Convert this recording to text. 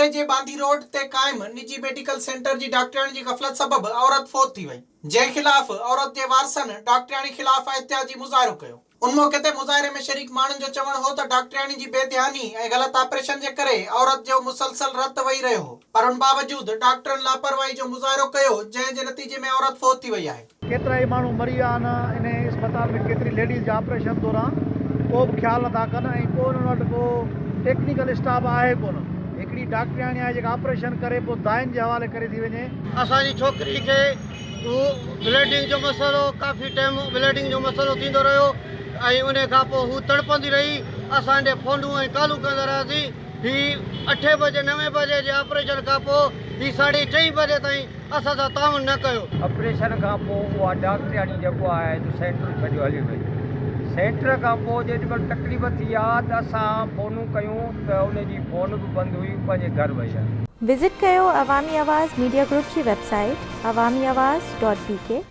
موري جي ٻانڌي روڊ تي قائم نجي ميڊيڪل سينٽر جي ڊاڪٽرياڻي جي غفلت سبب عورت فوت ٿي وئي، جنهن خلاف عورت جي وارثن ڊاڪٽرياڻي خلاف احتجاجي مظاهرو ڪيو. ان موقعي تي مظاهري ۾ شريڪ ماڻهن جو چوڻ هو ته ڊاڪٽرياڻي جي بي ڌياني ۽ غلط آپريشن جي ڪري عورت جو مسلسل رت وهي رهيو هو پر ان باوجود ڊاڪٽرن لاپرواهي جو مظاهرو ڪيو جنهن جي نتيجي ۾ عورت فوت ٿي وئي آهي. ڪيترائي ماڻهو مري ويا آهن انهي اسپتال ۾ ڪيتري ليڊيز جا آپريشن دوران ڪو به خيال نٿا ڪن ۽ ڪو انهن وٽ ڪو ٽيڪنيڪل اسٽاف آهي ڪونه هڪڙي ڊاڪٽرياڻي آهي جيڪا آپريشن ڪري پوء داين جي حوالي ڪري ٿي وڃي. اسان جي ڇوڪري کي هو بليڊنگ جو مسئلو ڪافي ٽائيم بليڊنگ جو مسئلو ٿيندو رهيو ۽ انهي کان پوء هو تڙپندي رهي اسان ڏي فونون ۽ ڪالون ڪندا رهياسين هي اٺين بجي نوين بجي جي آپريشن کان پوء هي ساڍي چئين بجي تائين اسان سان تعاون نه ڪيو. آپريشن کان پوء اها ڊاڪٽرياڻي جيڪو آهي سو سينٽر ڇڏيو هلي وئي سينٽر کان پوء جيڏي مهل تڪليف ٿي آ ته اسان فونون ڪيون ته ان جي فون به بند هئي پنهنجي گهر وئي آ. وزٽ ڪيو عوامي آواز ميڊيا گروپ جي website Awami Awaz dot B K.